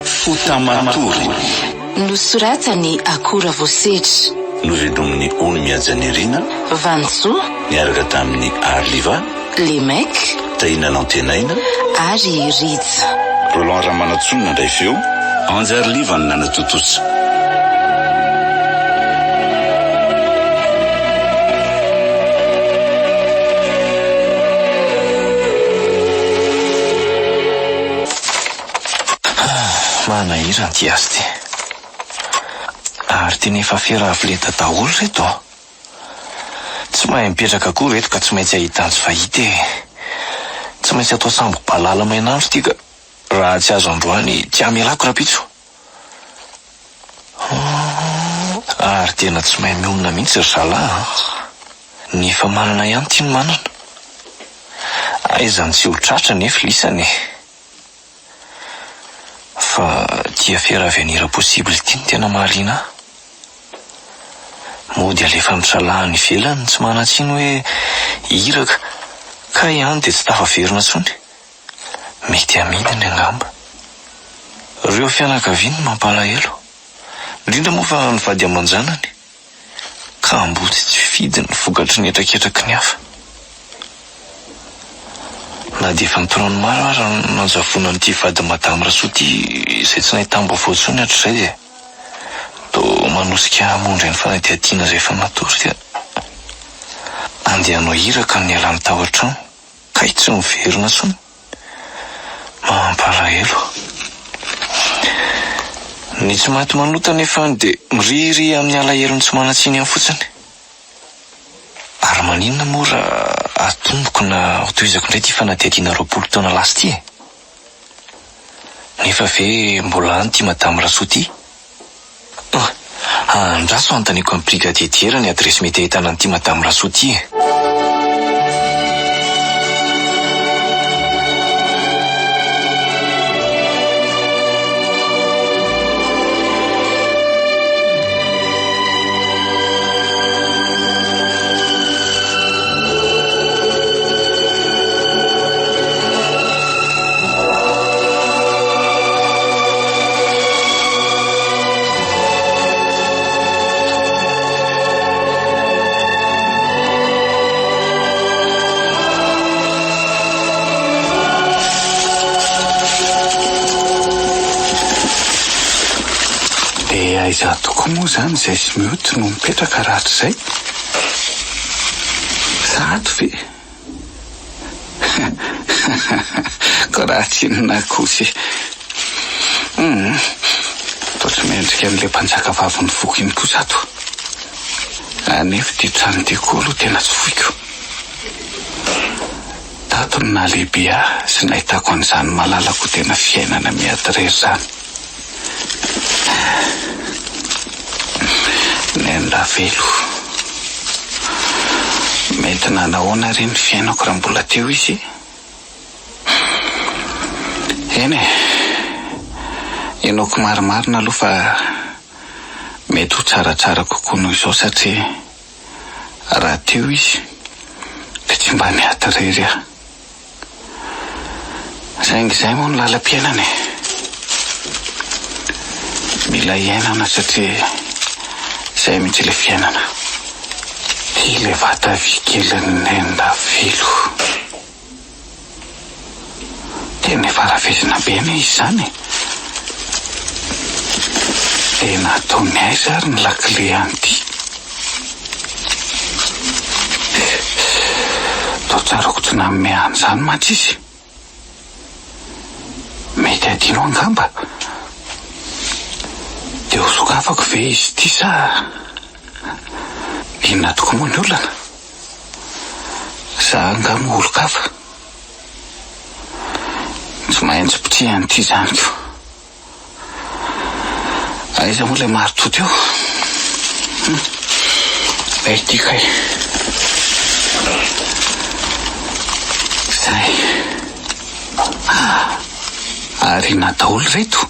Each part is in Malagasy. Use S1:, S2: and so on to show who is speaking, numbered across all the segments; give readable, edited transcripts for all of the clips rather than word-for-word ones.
S1: Fotamatory.
S2: Nosoratan'i Akora Voasedra.
S1: Novelomin'i Ony Mihajanirina.
S2: Vanisoa.
S1: Niaraka tamin'i Arliva.
S2: Lemec.
S1: Tahina Nantenaina.
S2: Ary Rija.
S1: Roland Ramanantsoa no nandray feo, Anjy Arliva no nanatontosa.
S3: Manahirana ity azy ity. Ary tena efa afera avo lenta daholo ireto an! Tsy mahay mipetraka koa ireto ka tsy maintsy ahitany tsy fahita e! Tsy maintsy atao sambo balala main'andro ity ka raha tsy azo androany tsy hamelako rahampitso. Ary tena tsy mahay mionona mihitsy ry zalahy an! Ny efa manana ihany ity no manana. Aiza no tsy ho tratra nefa lisany e! Fa ity afera avenir possible ity no tena mahaliana ahy. Mody alefan'ny zalahy any ivelany tsy manan-tsiny hoe iraka, kay any dia tsy tafaverina intsony. Mety hamidiny angamba. Ireo fianakaviany no mampalahelo. Indrindra moa fa ny vady aman-janany. Kamboty tsy fidiny vokatry ny hetraketraky ny hafa. Na dia efa an-taonany maro aza no nanjavonan'ity vadin'i Madame Rasoa ity izay tsy nahitam-baovao intsony hatrizay dia toa manosika hamoa indray ny fanadihadiana izay efa natory dia andeha hanao iraka ny nialany tao an-trano kay tsy miverina intsony. Mampalahelo. Ny tsy maty manota anefa dia miriaria amin'ny alahelon'ny tsy manan-tsiny ihany fotsiny. Ary maninona moa raha atomboko na hotohizako indray ity fanadihadiana 20 taona lasa ity e? Nefa ve mbola any ity Madame Rasoa ity? Andraso anontaniako an'i Brigadier Diera ny adiresy mety ahitana an'ity Madame Rasoa ity e.
S4: Dia aiza tokoa moa izany izay Smioty no mipetraka rahatrizay? Sa ato ve? Koa raha tsy inona kosa e. Hum, toa tsy mendrika an'ilay mpanjakavavin'ny foko iny kosa ato. Anefa ity trano ity koa aloha tena tsy foiko. Tato no nahalehibe ahy sy nahitako an'izany malalako tena fiainana miady irery izany. Neny Ravelo. Mety nanahoana re ny fiainako raha mbola teo izy? Eny e! Inoako marimarina aloha fa mety ho tsaratsara kokoa noho izao satria raha teo izy dia tsy mba niady irery aho. Saingy izay moa ny lalam-piainana e! Mila iainana satria izay mihitsy ilay fiainana. Ity ilay vata vy kelin'i Neny Ravelo. Tena efa harafesina be anie izy izany e! Dia nataony aiza ary ny lakile an'ity? Toa tsaroako tsy nanome an'izany mantsy izy. Mety hadino angamba. Dia ho sokafako ve izy ity sa inona tokoa moa ny olana? Za angaha moa olon-kafa? Tsy maintsy potsihan'ity izany ko. Aiza moa ilay marteau teo? Hum, ilay ity kay. Izay. Ah, arina daholo ireto.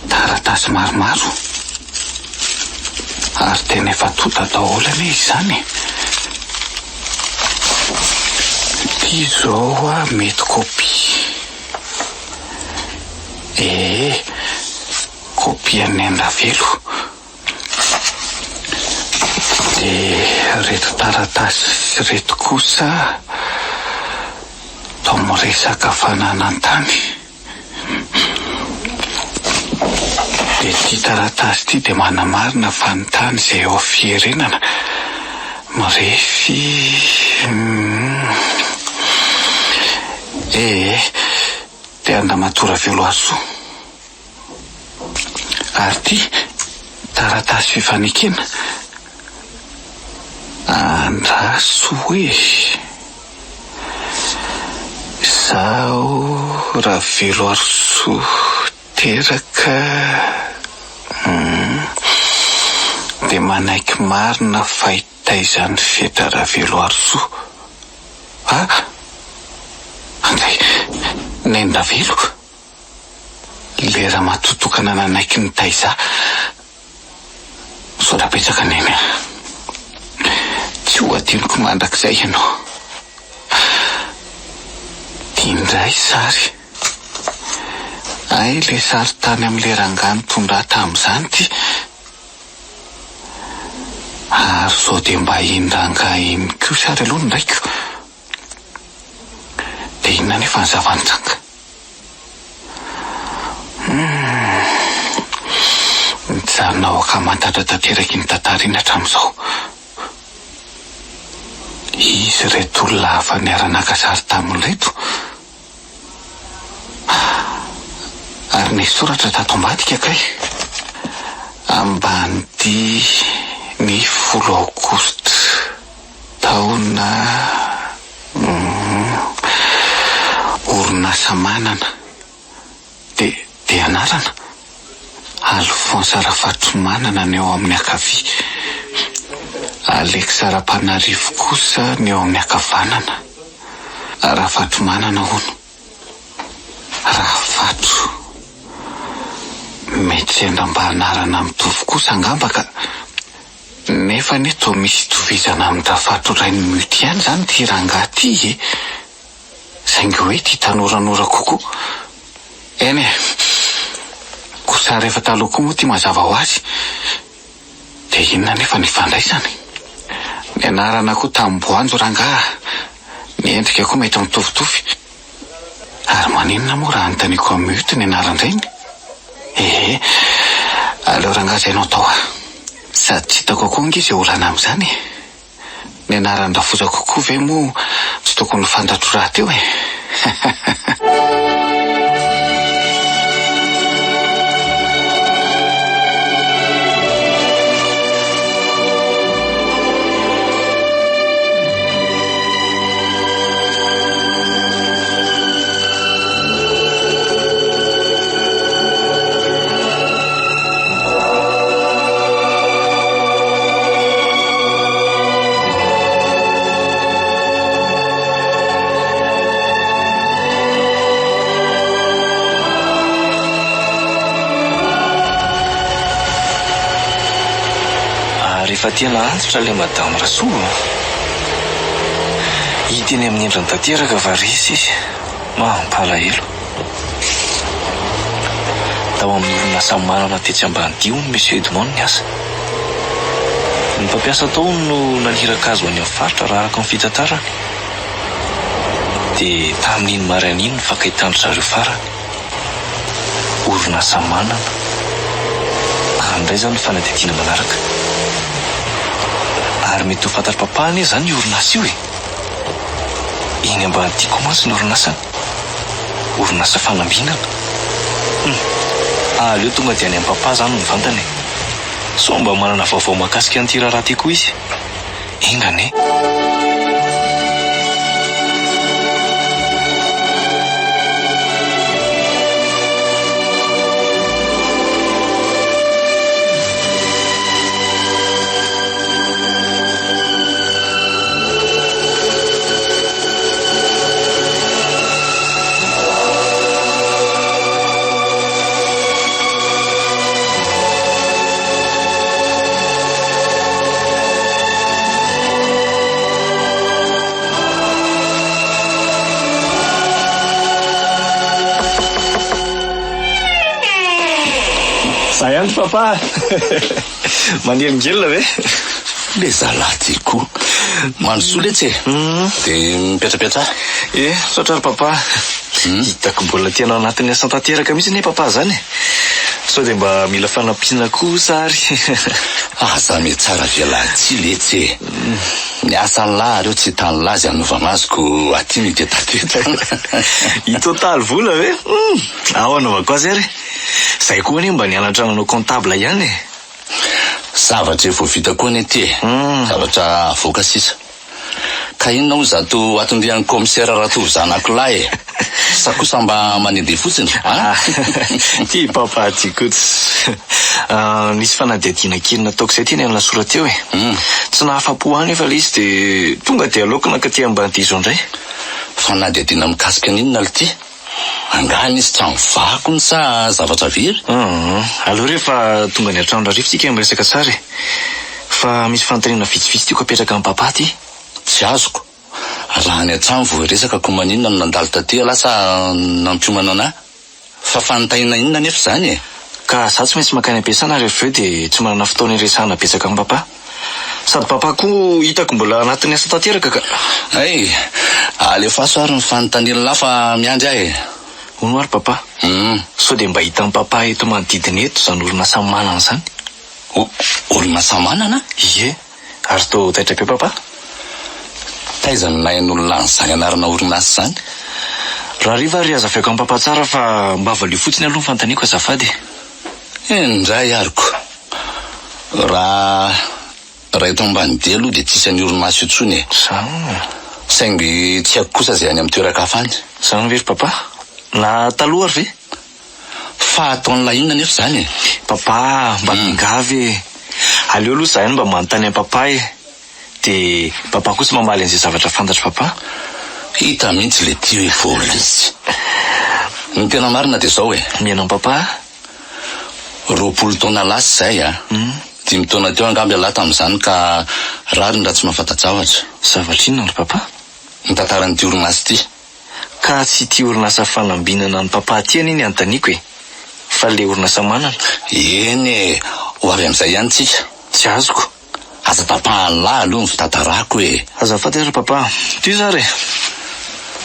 S4: Taratasy maromaro. Ary tena efa tonta daholo anie izany e. Ity izao a mety kopia. Ee, kopian'ny an-dRavelo. Dia ireto taratasy ireto kosa toa miresaka fananan-tany. Dia ity taratasy ity dia manamarina fa ny tany izay ao Fierenana mirefy ee dia an-dRamatoa Raveloarisoa. Ary ity taratasy fifanekena andraso e! Izaho Raveloarisoa teraka dia manaiky marina fa hitaizan'i Fetra Raveloarisoa. Ah! Anjay! Neny Ravelo! Ilay ramatoa tokana nanaiky nitaiza ahy. Misaotra betsaka Neny a. Tsy ho adinoko mandrakizay ianao. Ity indray sary. Hay ilay sary tany amin'ilay rangahy nitondra ahy tamin'izany ity. Ary sao dia mba iny rangahy iny kosa ary aloha ny raiko. Dia inona anefa ny zava-nitranga? Humm. Nijanona ho ankamantatra tanteraka iny tantara iny hatramin'izao. Iza ireto olona hafa niara-naka sary taminy ireto? Ary nisy soratra tato ambadika kay. Ambanidia ny folo aogositra. Taona Orinasa manana dia dia anarana Alphonse Rafatromanana ny eo amin'ny ankavia, Alex Rapanarivo kosa ny eo amin'ny ankavanana. Rafatromanana hono. Rafatro. Mety sendra mba anarana mitovy kosa angamba ka. Nefa anie toa misy itovizana amin-dRafato rain'i Muty ihany izany ity rangahy ity e! Saingy hoe ity tanoranora kokoa. Eny e! Koa sary efa taloha koa moa ity mazava ho azy. Dia inona anefa ny ifandraisany? Ny anarana koa tamim-boanjo rangahy a! Ny endrika koa mety mitovitovy. Ary maninona moa raha anontaniako amin'i Muty ny anaran-drainy? Ehe, aleo rangahy izay no atao a! Sady tsy hitako koa ange izay olana amin'izany e! Ny anaran-drafozako koa ve moa tsy tokony ho fantatro rahateo e!
S3: Ary efa tena antitra ilay Madame Rasoa a! Hita eny amin'ny endriny tanteraka fa resy izy. Mampalahelo. Tao amin'ny orinasa manana tetsy Ambanidia hono Monsieur Edmond niasa. Ny mpampiasa tao hono no naniraka azy ho any amin'ny faritra raha araka ny fitantarany. Dia tamin'iny maraina iny no nifankahitan-dry zareo farany. Orinasa manana. Any indray izany ny fanadihadiana manaraka. Ary mety ho fantatr'i Papa anie izany io orinasa io e! Eny Ambanidia koa mantsy ny orinasany. Orinasa fanambinana. Hum. Aleo tonga dia any amin'i Papa izany mivantana e. Sao mba manana vaovao mahakasika an'ity raharaha ity koa izy. Enga anie. Za ihany papa. Manelingelina ve?
S1: Le zalahy ty koa. Mandrosoa letsy e. Dia mipetrapetraha.
S3: Eh, misaotra ry papa. Hitako mbola tena ao anatin'ny asa tanteraka mihitsy anie papa zany e. Sao dia mba mila fanampiana kosa ary.
S1: Aza mihatsara velatsihy letsy e. Ny asan'lah reo tsy hitan'lah izay hanaovana azy ko aty mitetateta.
S3: I totaly vola ve? Hum! Ao anaovako azy ary. Zay koa anie mba nianatra nanao comptable ihany e.
S1: Zavatra efa vita koa anie ty e. Zavatra avoaka sisa. Ka inona hoy zato aton-dian'ny kaomisera Ratovo zanako lahy e? Sa kosa mba mandehandeha fotsiny a?
S3: Ty papa ty koa. Nisy fanadihadiana kely nataoko izay teny Alasora teo e. Tsy nahafa-po ahy nefa ilay izy dia tonga dia aleoko nankaty Ambanidia izao indray.
S1: Fanadihadiana mikasika ny inona aloha ity? Angaha nisy trano vaky hono sa zavatra very?
S3: Hum, aleo rehefa tonga any an-trano Rarivo tsika miresaka tsara e. Fa misy fanontaniana vitsivitsy tiako apetraka amin'i Papa aty.
S1: Tsy azoko. Raha any an-trano vao hiresaka ko maninona no nandalo taty ialahy sa nampiomana anah? Fa fanontaniana inona anefa izany e?
S3: Ka za tsy maintsy mankany am-piasana rehefa avy eo dia tsy manana fotoana hiresahana betsaka amin'i Papa. Sady papa koa hitako mbola anatin'ny asa tanteraka ka.
S1: Hay! Alefaso ary ny fanontanian'lah fa miandry aho e!
S3: Hono ary papa, sao dia mba hitan'i papa eto manodidina eto izany orinasa manana izany?
S1: O, orinasa manana?
S3: Ie, ary toa taitra be papa.
S1: Taiza no nahain'olona an'izany anarana orinasa izany?
S3: Rahariva ary azavaiko amin'i papa tsara fa mba valio fotsiny aloha ny fanontaniako azafady e!
S1: Indray ary ko! Raha raha eto Ambanidia aloha dia tsisy an'io orinasa io intsony e!
S3: Zany.
S1: Saingy tsy haiko kosa izay any amin'ny toeran-kafa any.
S3: Zany ve ry Papa? Na taloha ary ve?
S1: Fa ataon'lah inona anefa izany e?
S3: Papa, mba miangavy e! Aleo aloha izahay no mba manontany an'i Papa e! Dia Papa kosa mamaly an'izay zavatra fantatr'i Papa.
S1: Hita mihitsy le ty hoe volisy. Ny tena marina dia izao e!
S3: Mihaino an'i Papa aho.
S1: 20 taona lasa izay a! Dimy taona teo angamba ialahy tamin'izany ka rariny raha tsy mahafanta-javatra.
S3: Zavatra inona ry Papa?
S1: Ny tantaran'ity orinasa ity.
S3: Ka tsy ity orinasa fanambinana an'i Papa ity anie ny anontaniako e! Fa ilay orinasa manana.
S1: Eny e! Ho avy amin'izay ihany tsika.
S3: Tsy azoko.
S1: Aza tapahan'lah aloha ny fitantarako e!
S3: Azafady ary Papa. Tohizo ary e!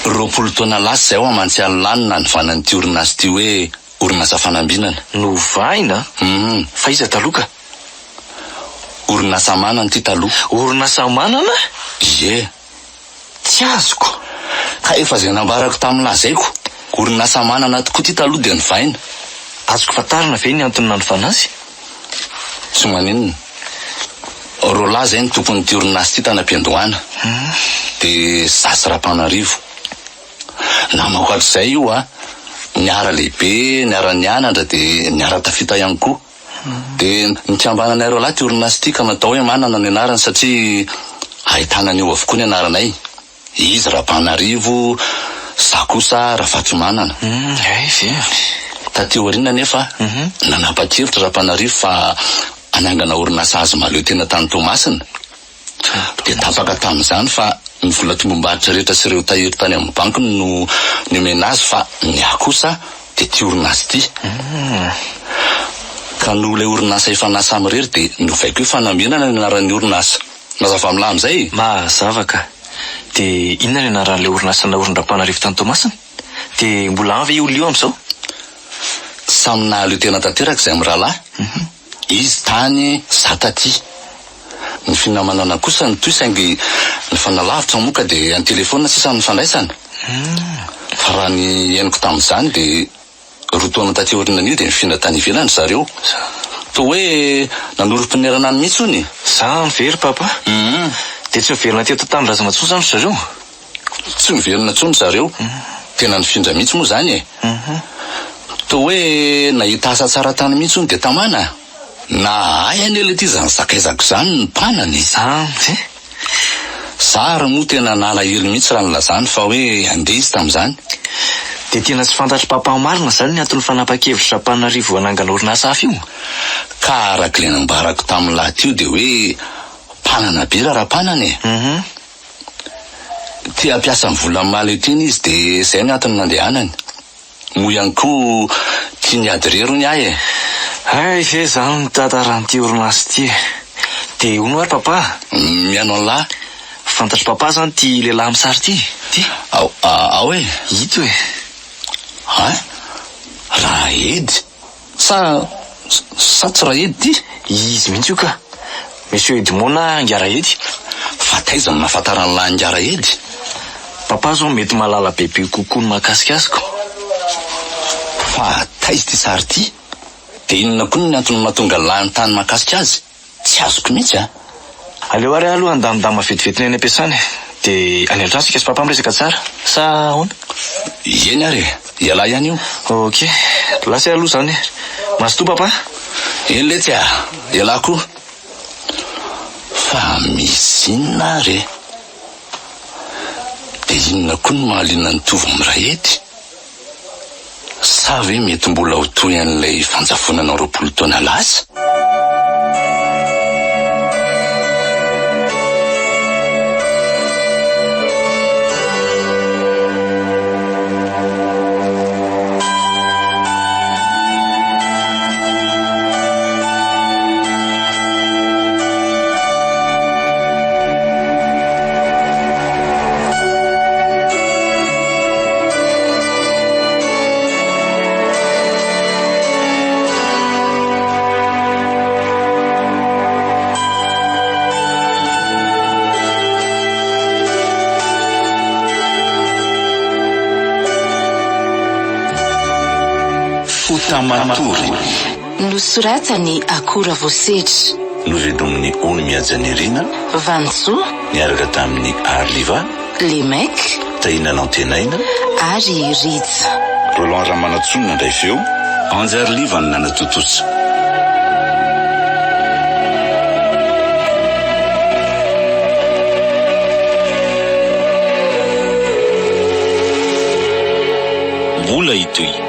S1: 20 taona lasa izay aho aman-tsy an'lah no nanovana an'ity orinasa ity hoe Orinasa fanambinana.
S3: Novaina?
S1: Hum.
S3: Fa iza taloha ka?
S1: Orinasa manana ity taloha.
S3: Orinasa manana?
S1: Ie.
S3: Tsy azoko.
S1: Ka efa izay nambarako tamin'ny lazaiko. Orinasa manana tokoa ity taloha dia novaina.
S3: Azoko fantarina ve ny antony nanovana azy?
S1: Tsy maninona. Roalahy izay no tompon'ity orinasa ity tany am-piandohana. Dia za sy Rapanarivo. Namako hatrizay io a! Niara lehibe, niara nianatra dia niara tafita ihany koa. Dia nikambananay roalahy ity orinasa ity ka natao hoe Manana ny anarany satria ahitana an'io avokoa ny anaranay. Izy Rapanarivo, za kosa Ravatrimanana.
S3: Hay ve?
S1: Taty aoriana anefa, nanapa-kevitra Rapanarivo fa hanangana orinasa azy mahaleo tena tany Toamasina. Dia tapaka tamin'izany fa ny vola tombom-barotra rehetra sy ireo tahiry tany amin'ny banky no nomena azy fa ny ahy kosa dia ity orinasa ity. Ka noho ilay orinasa efa naha samirery dia novaiko hoe Fanambinana ny anaran'ny orinasa. Mazava amin'lah amin'izay e?
S3: Mazava ka. Dia inona ny anaran'ilay orinasa naorin-dRampanarivo tany Toamasina? Dia mbola any ve io olona io amin'izao?
S1: Samy nahaleo tena tanteraka izay mirahalahy. Izy tany, za taty. Ny finamanana kosa nitohy saingy nifanalavitra moa ka dia an-telefaonina sisa no nifandraisana. Fa raha ny henoko tamin'izany dia roa taona taty aorianan'io dia nifindra tany ivelany ry zareo. Toa hoe nanorim-ponerana any mihitsy hono e!
S3: Zany ve ry papa? Dia tsy niverina teto an-tanindrazana intsony izany ry zareo?
S1: Tsy niverina intsony ry zareo. Tena nifindra mihitsy moa izany e! Toa hoe nahita asa tsara tany mihitsy hono dia tamana. Nahay anie lety izany sakaizako izany ny mpanana e!
S3: Izany ve?
S1: Za ary moa tena nalahelo mihitsy raha nilazany fa hoe handeha izy tamin'izany.
S3: Dia tena tsy fantatr'i Papa marina izany ny anton'ny fanapahan-kevitra Mpanarivo hanangana orinasa hafa io?
S1: Ka araka ilay nambarako tamin'ny lahy teo dia hoe mpanana be raha mpanana e! Te hampiasa ny vola mahaleo tena izy dia izay no antony nandehanany. Moa ihany koa tiany hiady irery hono ahy e!
S3: Hay ve izany ny tantaran'ity orinasa ity e! Dia hono ary papa?
S1: Mihaino an'lah.
S3: Fantatr'i papa izany ity lehilahy amin'ny sary ity? Ity?
S1: Ao, ao e!
S3: Ito e!
S1: Hein? Rahedy? Sa, sa tsy Rahedy ity?
S3: Izy mihitsy io ka! Monsieur Edmond na Ingahy Rahedy.
S1: Fa taiza no nahafantaran'lah Ingahy Rahedy?
S3: Papa zao mety mahalala bebe kokoa ny mahakasika azy ko.
S1: Fa taiza ity sary ity? Dia inona koa ny antony mahatonga an'lah hanontany mahakasika azy? Tsy azoko mihitsy a!
S3: Aleo ary aho aloha handamindamina vetivety ny any am-piasana e! Dia any an-trano isika sy papa miresaka tsara, sa ahoana?
S1: Eny ary e! Ialahy ihany io.
S3: Ok, lasa aho aloha izany e! Mazotoa papa!
S1: Eny letsy a! Ialahy koa! Fa misy inona ary e? Dia inona koa no mahaliana an'i Tovo amin'i Rahety? Sa ve mety mbola ho toy an'ilay fanjavonana 20 taona lasa?
S5: Fotamatory.
S2: Nosoratan'i Akora Voasedra.
S5: Novelomin'i Ony Mihajanirina.
S2: Vanintsoa.
S5: Niaraka tamin'i Arliva.
S2: Lemec.
S5: Tahina Nantenaina.
S2: Ary Rija.
S5: Roland Ramanantsoa no nandray feo. Anjy Arliva no nanatontosa.
S3: Mbola hitohy.